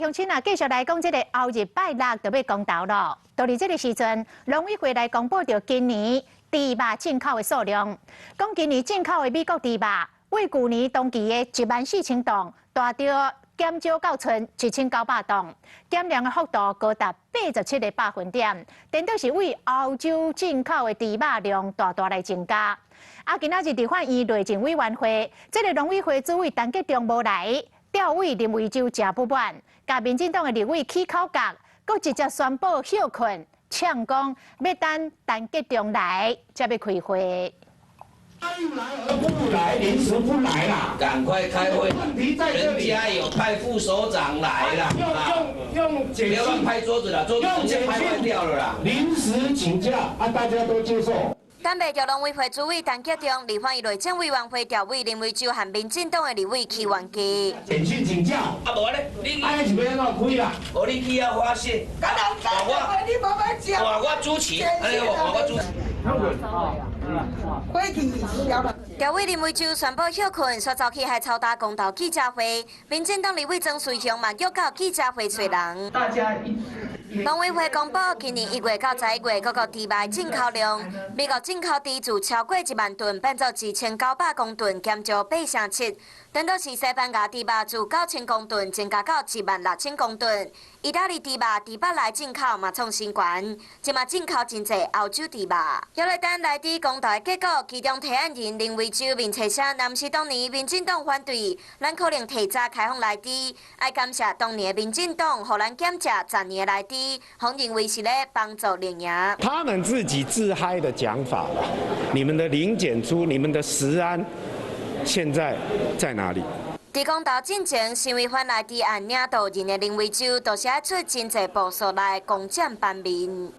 鄉親啊，繼續來講這個後日拜六就欲公投囉。到佇這個時陣，農委會來公布著今年豬肉進口的數量。講今年進口的美國豬肉，為舊年同期的14,000噸，大著減少到賰1900噸，減量的幅度高達87個百分點。顛倒是為歐洲進口的豬肉量大大來增加。啊，今仔日立法院內政委員會，這個農委會主委陳吉仲無來，調委林為洲誠不滿，共民進黨的立委起口角，閣直接宣布歇睏，嗆講欲等陳吉仲來才欲開會。他又來而不來，臨時不來啦！趕快開會。問題在這裡。人家有派副首長來啦。用用簡訊。不要亂拍桌子啦，桌子直接拍壞掉了啦。臨時請假啊，大家都接受。等袂著農委會主委陳吉仲，立法院內政委員會調委林為洲和民進黨的立委起冤家。簡訊請假。啊，無咧，你按呢是欲按怎開啦？無你去遐發洩。我我主持，哎呦，我主持。調委林為洲宣布歇睏，煞走去還抄打公投記者會。民進黨立委莊瑞雄嘛約到記者會揣人。大家一。農委會公布，今年1月到11月各國豬肉進口量，美國進口豬自超過1萬噸變做1900公噸，減少8成7。顛倒是西班牙豬肉自9000公噸增加到1萬6000公噸。意大利豬肉佇北來進口嘛創新高，這馬進口真濟歐洲豬肉。猶咧等來佇公投的結果，其中提案人林為洲面冊寫，若毋是當年民進黨反對，咱可能提早開放來豬。愛感謝當年的民進黨，予咱減食10年的來豬，予認為是咧幫助綠營。他們自己自嗨的講法了，你們的零檢出，你們的食安，現在在哪裡？佇公投進前，身為反萊豬案領導人的林為洲，就是愛出真濟步數來攻佔版面。